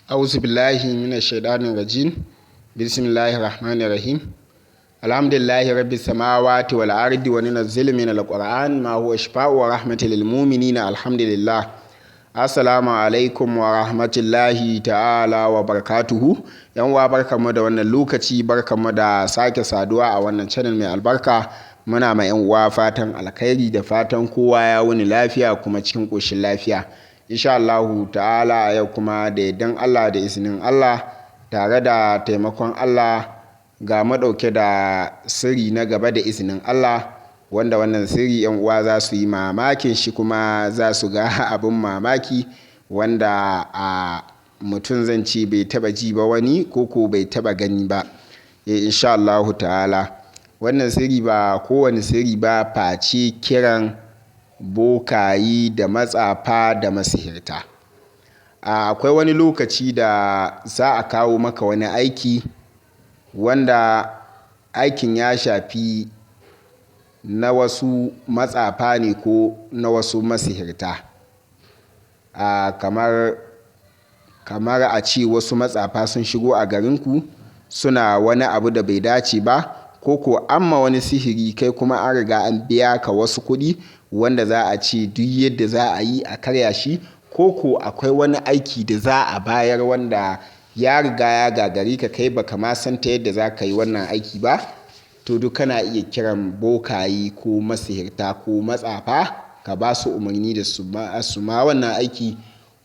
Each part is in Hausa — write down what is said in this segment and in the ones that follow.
Auzu billahi minash shaitanir rajim. Bismillahir rahmanir rahim. Alhamdulillahi rabbis samawati wal ardi wa nunazzilu minal qur'an ma huwa shifaa'un wa rahmatun lil mu'minina. Alhamdulillah. Assalamu alaikum wa rahmatullahi ta'ala wa barakatuhu. Yan uwa, barkanmu da wannan lokaci, barkanmu da sake saduwa a wannan channel mai albarka. Muna ma yan uwa fatan alkhairi da fatan kowa ya wuni lafiya kuma cikin ƙoshin lafiya. Insha Allahu ta'ala, a yau kuma da yardan Allah da izinin Allah tare da taimakon Allah, ga madauke da sirri na gaba da izinin Allah, wanda wannan sirri yan uwa za su yi mamakin shi kuma za su ga abin mamaki wanda a mutum zan ce bai taba ji ba wani ko bai taba gani ba. Insha Allahu ta'ala, wannan sirri ba kowane sirri ba face kiran bokayi da matsafa da masihirta. Akwai wani lokaci da za a kawo maka wani aiki wanda aikin ya shafi na wasu matsafa ne ko na wasu masihirta. Kamar a ce wasu matsafa sun shigo a garinku suna wani abu da bai dace ba, ko amma wani sihiri, kai kuma an riga an biya ka wasu kuɗi wanda za a ce duk yadda za a yi a karya shi, ko akwai wani aiki da za a bayar wanda ya riga ya gagare ka, kai baka ma san ta yadda za ka yi wannan aiki ba. To duk kana iya kiran bokaye ko masihirta ko matsafa ka ba su umarni da su ma wannan aiki,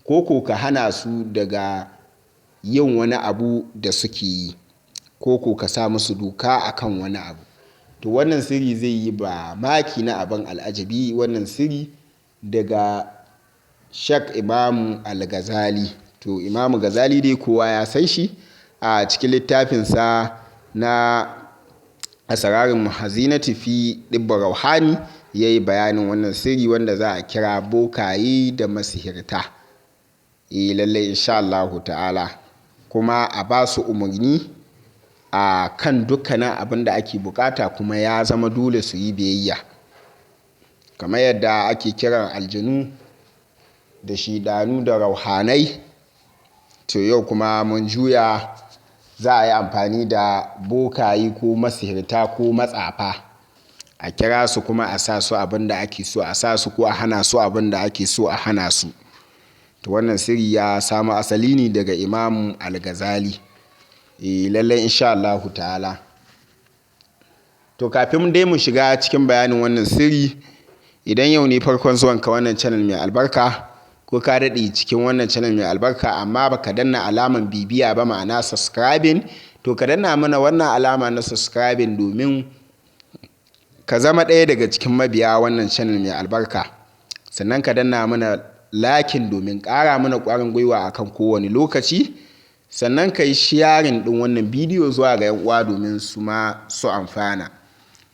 ko ka hana su daga yin wani abu da suke yi, ko ka sa musu doka akan wani abu. To wannan sirri zai yi ba maki na abin al'ajabi. Wannan sirri daga Sheikh Imam Al-Ghazali. To Imam Ghazali dai kowa ya san shi, a cikin littafinsa na Asrarin Muhazinati fi Ɗibbi Rauhani ya yi bayanin wannan sirri wanda za a kira bokaye da masihirta. Lallai insha Allahu ta'ala, kuma a ba su umarni a kan dukkanin abin da ake bukata, kuma ya zama dole su yi biyayya. Kamar yadda ake kiran aljanu da shidanu da rauhanai, to yau kuma mun juya za a yi amfani da bokaye ko masihirta ko matsafa, a kira su kuma a sa su abin da ake so a sa su, ko a hana su abin da ake so a hana su. To wannan sirri ya samu asali ne daga Imam Al-Ghazali. Lallai insha Allahu ta'ala. To kafin dai mu shiga cikin bayanin wannan sirri, idan yau ne farkon zuwanka wannan channel mai albarka, ko ka daɗe cikin wannan channel mai albarka amma baka danna alaman bibiya ba, ma'ana subscribing, to ka danna mana wannan alama na subscribing domin ka zama ɗaya daga cikin mabiya wannan channel mai albarka. Sannan ka danna mana liking domin ƙara mana ƙwarin gwiwa akan kowane lokaci. Sannan ka yi sharing ɗin wannan bidiyo zuwa ga 'yan uwa domin su ma su amfana.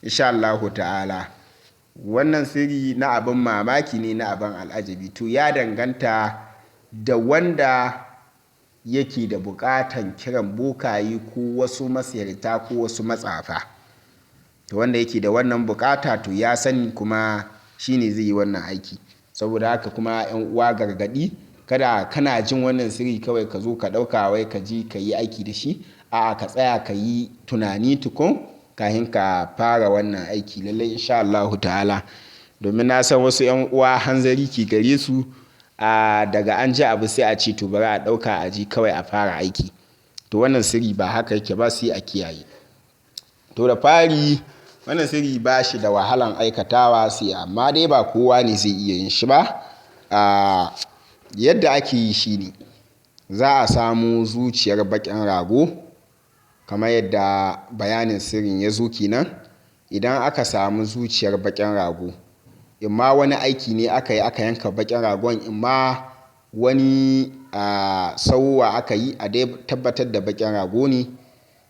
Insha Allahu ta'ala, wannan sirri na abin mamaki ne, na abin al'ajabi. To ya danganta da wanda yake da buƙatan kiran bokaye ko wasu masihirta ko wasu matsafa. To wanda yake da wannan buƙata, to ya sani kuma shine zai yi wannan aiki. Saboda haka kuma 'yan uwa, gargaɗi: kada kana jin wannan sirri kawai ka zo ka ɗauka wai ka ji ka yi aiki da shi. A'a, ka tsaya ka yi tunani tukun kafin ka fara wannan aiki. Lallai insha Allahu ta'ala, domin na san wasu 'yan uwa hanzari ke gare su, a daga an ji abu sai a ce to bari a ɗauka a ji kawai a fara aiki. To wannan sirri ba haka yake ba, sai a kiyaye. To da fari, wannan sirri ba shi da wahalan aikatawa, sai amma dai ba kowa ne zai iya yin shi ba. Yadda ake yi shine za a samu zuciyar baƙin rago, kamar yadda bayanin sirrin ya zo kenan. Idan aka samu zuciyar baƙin rago, imma wani aiki ne aka yi aka yanka baƙin ragon, imma wani sauwa aka yi, a dai tabbatar da baƙin rago ne,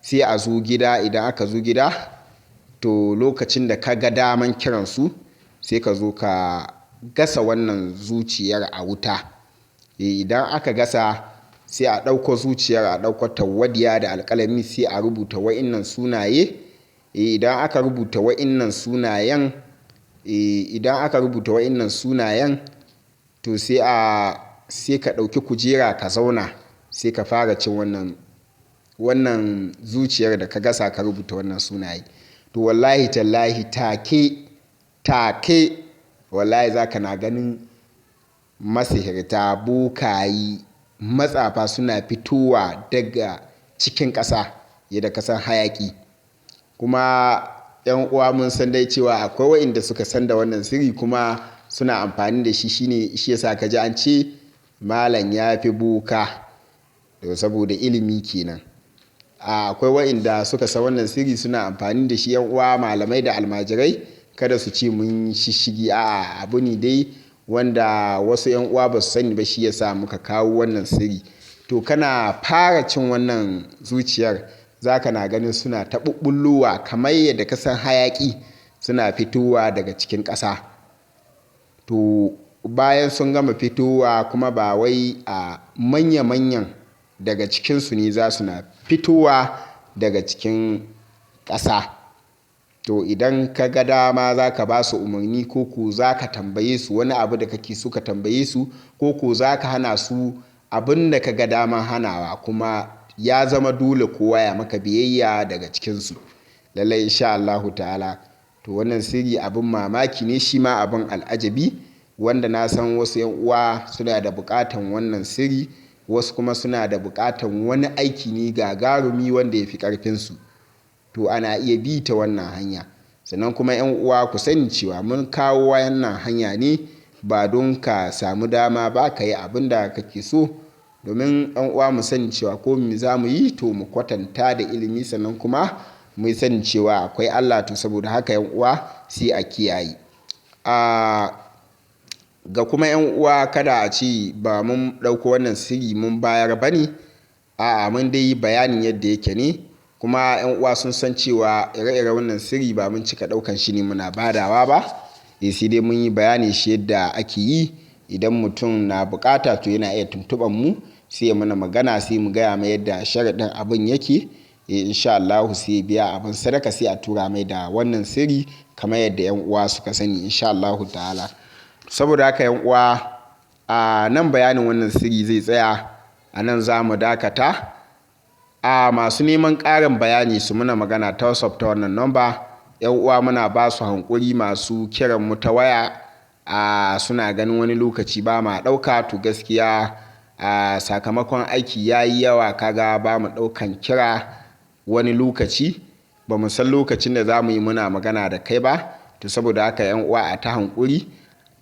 sai a zo gida. Idan aka zo gida, to lokacin da ka ga daman kiransu, sai ka zo ka gasa wannan zuciyar a wuta. Idan aka gasa, sai a ɗauko zuciyar, a ɗauko tawwadiya da alƙalami, sai a rubuta wa'innan sunaye. Idan aka rubuta wa'innan sunayen, idan aka rubuta wa'innan sunayen, to sai ka ɗauki kujera ka zauna. Sai ka fara cin wannan zuciyar da ka gasa ka rubuta wannan sunaye. To wallahi tallahi take take wallahi za ka na ganin masihirta, bokayi, matsafa suna fitowa daga cikin ƙasa yadda ka san hayaƙi. Kuma 'yan uwa mun san dai cewa akwai waɗanda suka san da wannan sirri kuma suna amfani da shi. Shine shi yasa ka ji an ce malam ya fi boka, saboda ilimi kenan. Akwai waɗanda suka san wannan sirri suna amfani da shi. 'Yan uwa malamai da almajirai, kada su ce mun shishshigi. A'a, abu ne dai wanda wasu 'yan uwa ba su sani ba, shi yasa muka kawo wannan sirri. To kana fara cin wannan zuciyar, za ka na ganin suna ta ɓuɓɓullowa kamar yadda ka san hayaƙi, suna fitowa daga cikin ƙasa. To bayan sun gama fitowa kuma, ba wai a manya-manyan daga cikinsu ne za su na fitowa daga cikin ƙasa. To idan ka ga dama, za ka ba su umarni, ko ko za ka tambaye su wani abu da kake so ka tambaye su, ko ko za ka hana su abin da ka ga daman hanawa, kuma ya zama dole kowa ya maka biyayya daga cikinsu. Lallai insha Allahu ta'ala. To wannan sirri abin mamaki ne, shi ma abin al'ajabi, wanda na san wasu 'yan uwa suna da buƙatan wannan sirri, wasu kuma suna da buƙatan wani aiki ne gagarumi wanda ya fi ƙarfinsu. To ana iya bi ta wannan hanya. Sannan kuma 'yan uwa, ku sani cewa mun kawo wannan hanya ne ba don ka samu dama ba ka yi abin da kake so. Domin 'yan uwa mu sani cewa ko me za mu yi, to mu kwatanta da ilimi, sannan kuma mu sani cewa akwai Allah. To saboda haka 'yan uwa, sai a kiyaye. Ga kuma 'yan uwa, kada a ce ba mun ɗauko wannan sirri mun bayar ba ne. A'a, mun dai yi bayanin yadda yake ne. Kuma 'yan uwa sun san cewa ire-iren wannan sirri ba mun cika ɗaukan shi ne muna badawa ba. Sai dai mun yi bayani shi yadda ake yi. Idan mutum na buƙata, to yana iya tuntuɓar mu, sai ya mana magana, sai mu gaya mai yadda sharaɗin abin yake. Insha Allahu sai ya biya abin sadaka, sai a tura mai da wannan sirri kamar yadda 'yan uwa suka sani, insha Allahu ta'ala. Saboda haka 'yan uwa, a nan bayanin wannan sirri zai tsaya, a nan za mu dakata. A masu neman ƙarin bayani su muna magana ta WhatsApp ta wannan number. 'Yan uwa, muna ba su hankuri masu kiran mu ta waya, a suna ganin wani lokaci ba ma ɗauka. To gaskiya a sakamakon aiki ya yi yawa, kaga ba mu ɗaukan kira wani lokaci, ba mu san lokacin da za mu yi muna magana da kai ba. To saboda haka 'yan uwa, a ta hankuri,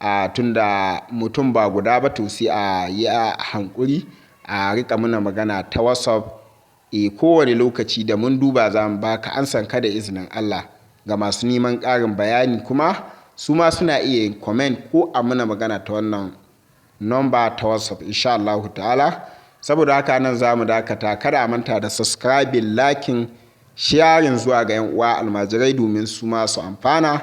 a tunda mutum ba guda ba, to sai a yi a hankuri a riƙa muna magana ta WhatsApp. Kowane lokaci da mun duba za mu baka ansan ka da izinin Allah. Ga masu neman ƙarin bayani kuma, su ma suna iya yin comment ko a muna magana ta wannan number ta WhatsApp, insha Allahu ta'ala. Saboda haka nan za mu dakata. Kada a manta da subscribing, liking, sharing zuwa ga 'yan uwa almajirai domin su ma su amfana.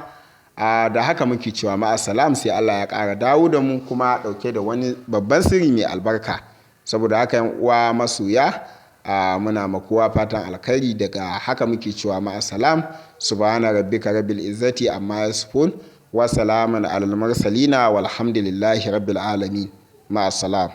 A da haka muke cewa ma'asalam, sai Allah ya ƙara dawo da mu kuma ɗauke da wani babban sirri mai albarka. Saboda haka 'yan uwa masoya, a muna ma kowa fatan alkhairi. Daga haka muke cewa ma'asalam. Subhana rabbika rabbil izzati amma yasifun, wa salamun alal mursalina, walhamdulillahi rabbil alamin. Ma'asalam.